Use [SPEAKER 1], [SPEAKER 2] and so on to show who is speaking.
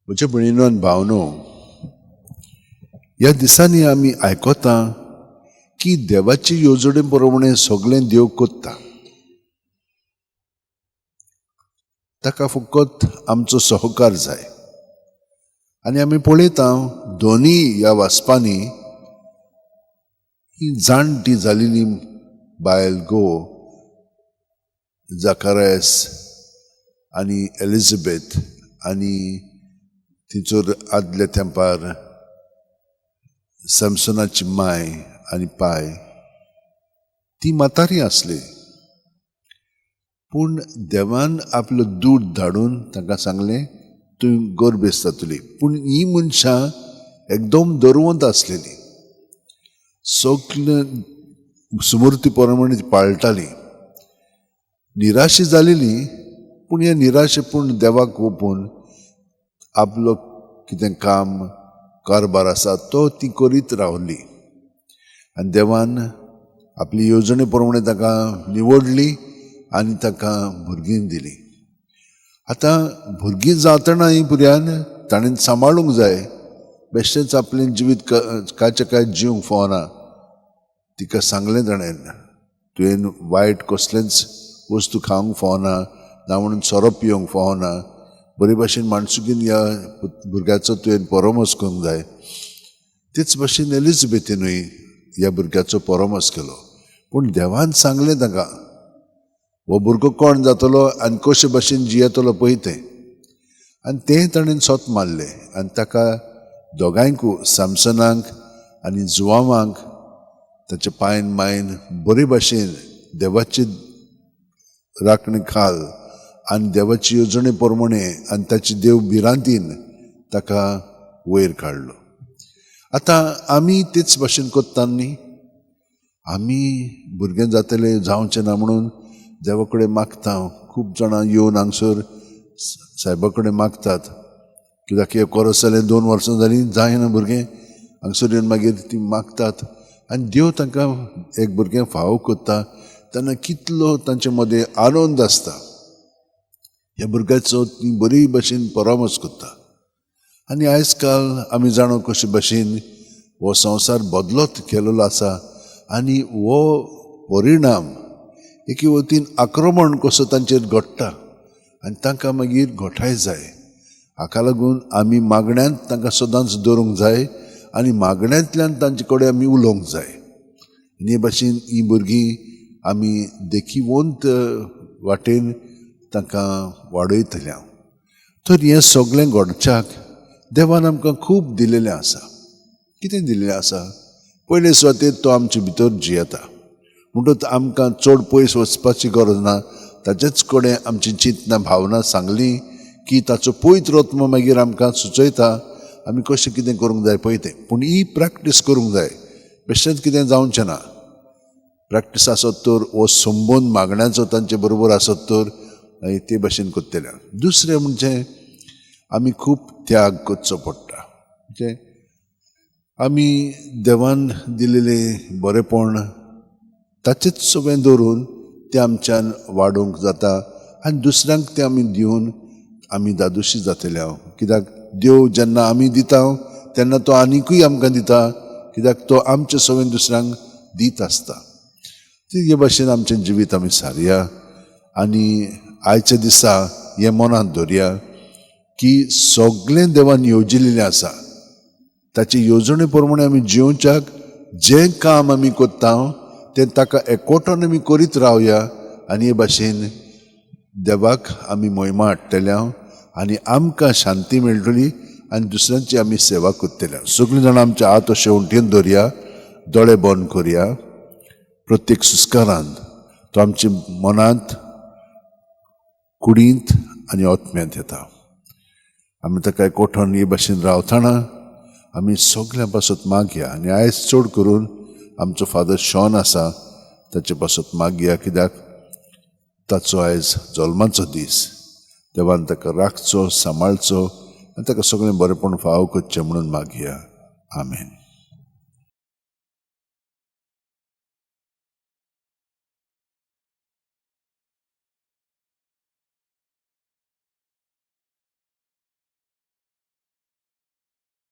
[SPEAKER 1] म्हज्या भयणीनो आनी भावनो, ह्या दिसांनी आमी आयकता की देवाची येवजणे प्रमाणे सगळें देव करता. ताका फकत आमचो सहकार जाय. आनी आमी पळयता दोनी ह्या वाचपांनी ही जाणटी जालेली बायल गो जाकारायस आनी एलिझाबेथ आनी तिचोर आदल्या तेंपार सॅमसनाची माय आनी पाय ती म्हातारी आसली. पूण देवान आपलो दूद धाडून तांकां सांगलें तूं गर्भेस्त जातली. पूण ही मनशां एकदम दरवंत आसलेली, सगळे सुमूर्ती प्रमाणे पाळटाली. निराशी जालेली, पूण हे निराशे पूण देवाक ओपून आपलो कितें काम कारभार आसा तो ती करीत रावली. आनी देवान आपली येवजणे प्रमाणे ताका निवडली आनी ताका भुरगीं दिली. आतां भुरगीं जातना ही भुरग्यान ताणें सांबाळूंक जाय. बेश्टेंच आपलें जिवीत कांयचे कांय जिवंक फावना. तिका सांगलें ताणें, तुवें वायट कसलेंच वस्तू खावंक फावना, ना म्हणून सोरो पिवंक फावना, बरे भाशेन माणसुकीन ह्या भुरग्याचो तुवें परामर्श करूंक जाय. तेच भाशेन एलिझाबेथीनूय ह्या भुरग्याचो परामर्श केलो. पूण देवान सांगलें ताका, हो भुरगो कोण जातलो आनी कशे भाशेन जियेतलो पळय तें. आनी तें ताणें सोत मारलें आनी ताका दोगांयकू सॅमसनाक आनी जुवांवांक ताच्या पायन मायन बरे भाशेन देवाची राखणी खाल आनी देवाची येवजणे प्रमाणे आनी ताची देव भिरांतीन ताका वयर काडलो. आतां आमी तेच भाशेन करता न्ही. आमी भुरगें जातले जावचें ना म्हणून देवा कडेन मागता. खूब जाणां येवन हांगसर सायबा कडेन मागतात, कित्याक एक वर्स जालें, 2 वर्सां जालीं जायना भुरगें. हांगसर येवन मागीर ती मागतात आनी देव तांकां एक भुरगें फावो करता. तेन्ना कितलो तांचे मदें आनंद आसता. ह्या भुरग्याचो ती बरी भाशेन परामर्श करता. आनी आयज काल आमी जाणो कशे भाशेन हो संवसार बदलत गेल्लो आसा आनी हो परिणाम एके वतीन आक्रमण कसो तांचेर घडटा आनी तांकां मागीर घोठाय जाय. हाका लागून आमी मागण्यांत तांकां सदांच दवरूंक जाय आनी मागण्यांतल्यान तांचे कडेन आमी उलोवंक जाय. आनी हे भाशेन ही भुरगीं आमी देखीवंत वाटेन तांकां वाडयतले. हांव तर हें सगळें घडच्याक देवान आमकां खूब दिलेलें आसा. कितें दिलेलें आसा? पयले सुवातेर तो आमचे भितर जियेता, म्हणटकच आमकां चड पयस वचपाची गरज ना. ताचेच कडेन आमची चिंतना भावना सांगली की ताचो पवित्र आत्मो मागीर आमकां सुचयता आमी कशें कितें करूंक जाय पळय तें. पूण ही प्रॅक्टीस करूंक जाय, बेश्टेंच कितें जावचें ना. प्रॅक्टीस आसत तर हो संबंद मागण्याचो तांचे बरोबर आसत तर मागीर ते भाशेन करतले. दुसरें म्हणजे आमी खूब त्याग करचो पडटा. म्हणजे आमी देवान दिलेलें बरेपण ताचेच सगळें दवरून तें आमच्यान वाडोवंक जाता आनी दुसऱ्यांक तें आमी दिवन आमी दादोशी जातले. हांव कित्याक देव जेन्ना आमी दिता तेन्ना तो आनिकूय आमकां दिता, कित्याक तो आमचें सगळें दुसऱ्यांक दीत आसता. ते भाशेन आमचें जिवीत आमी सारया आनी आयच्या दिसा हें मनांत दवरया की सगळें देवान येवजिल्लें आसा. ताचे येवजणे प्रमाणे आमी जिवच्याक जें काम आमी करता तें ताका एकवटान आमी करीत रावया आनी हे भाशेन देवाक आमी मोहिमा हाडटले आनी आमकां शांती मेळटली आनी दुसऱ्यांची आमी सेवा करतले. सगळीं जाणां आमच्या हात अशें उंटयेन दवरया, दोळे बंद करया. प्रत्येक सुस्कारान तो आमच्या मनांत, कुडींत आनी आत्म्यांत येता. आमी ताका एकवटान हे भाशेन रावतना आमी सगळ्यां पासत मागया आनी आयज चड करून आमचो फादर शॉन आसा ताचे पासत मागया, कित्याक ताचो आयज जल्माचो दीस. देवान ताका राखचो, सांबाळचो आनी ताका सगळें बरेपण फावो करचें म्हणून मागया. आमेन.